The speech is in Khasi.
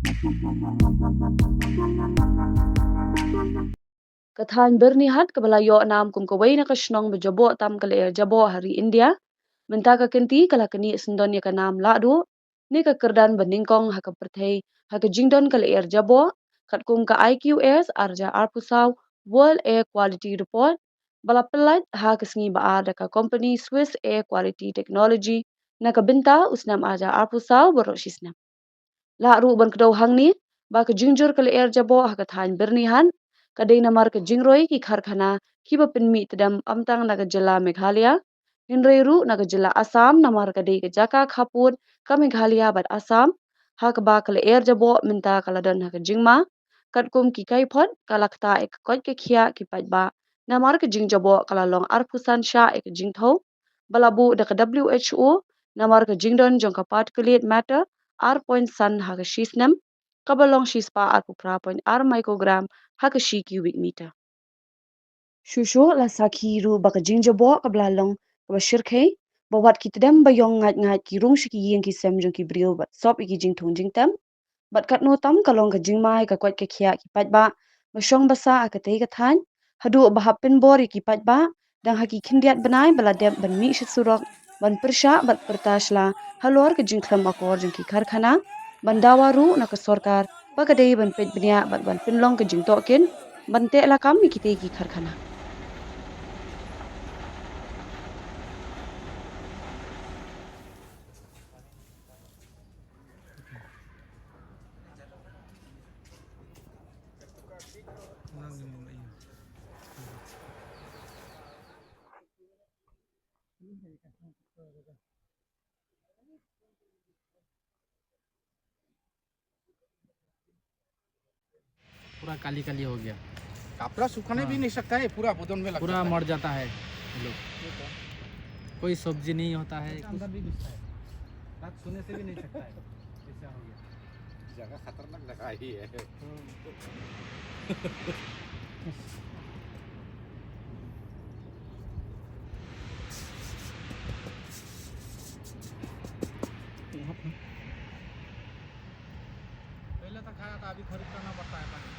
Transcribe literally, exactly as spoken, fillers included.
Ka thaiñ Byrnihat kaba la ïoh nam kum kawei na ka shnong ba jaboh tam ka lyer jaboh ha ri India, mynta ka kynti ka la knieh syndon ïa ka nam lahduh ne ka kyrdan ba nyngkong ha ka pyrthei ha ka jingdon ka lyer jaboh, katkum ka I Q S ar hajar arphew saw World Air Quality Report, ba la pyllait ha ka sngi ba ar da ka kompani Swiss Air Quality Technology na ka bynta u snem ar hajar arphew saw baroh shi snem. Lah ruh ban kdew hangne ba ka jingjur ka lyer jaboh ha ka thaiñ Byrnihat ka dei namar ka jingroi ki karkhana kiba pynmih tdem ym tang na ka jylla Meghalaya, hynrei ruh na ka jylla Assam, namar ka dei ka jaka khappud ka Meghalaya bad Assam, ha kaba ka lyer jaboh mynta ka la don ha ka jingma, katkum ki kaiphod ka la ktah ïa ka koit ka khiah ki paidbah, namar ka jingjaboh ka la long arphew san shah ïa ka jingthew, ba la buh da ka W H O namar ka jingdon jong ka particulate matter ar point san ha ka shi snem, kaba long shispah arphew phra point ar microgram ha ka shi cubic meter. Shuh shuh la sakhi ruh ba ka jingjaboh kaba la long kaba shyrkhei, ba wat ki tdem ba ïong ngait ngait ki rung sha ki ïing ki sem jong ki briew bad sop ïa ki jingthung jingtem. Bad katno tam ka long ka jingma ïa ka koit ka khiah ki paidbah ba shong ba sah ha katei ka thaiñ, haduh ba hap pynbor ïa ki paidbah dang ha ki khyndiat bnai ba la dep ban mih sha surok ban pyrshah bad pyrta sla halor ka jingkhlem akor jong ki karkhana, ban dawa ruh na ka sorkar ba ka dei ban peit bniah bad ban pynlong ka jingtohkit ban teh lakam ïa kitei ki karkhana. पूरा काली काली हो गया। कपड़ा सुखाने भी हाँ। नहीं सकता है, पूरा बदन में लग पूरा जाता है। मर जाता है ये लोग। कोई सब्जी नहीं होता है, कुछ अंदर भी घुसता है। रात सोने से भी नहीं सकता है। ऐसा हो गया। जगह खतरनाक जगह ही है। पहले तो खाया था, अभी खरीद करना पड़ता है पानी।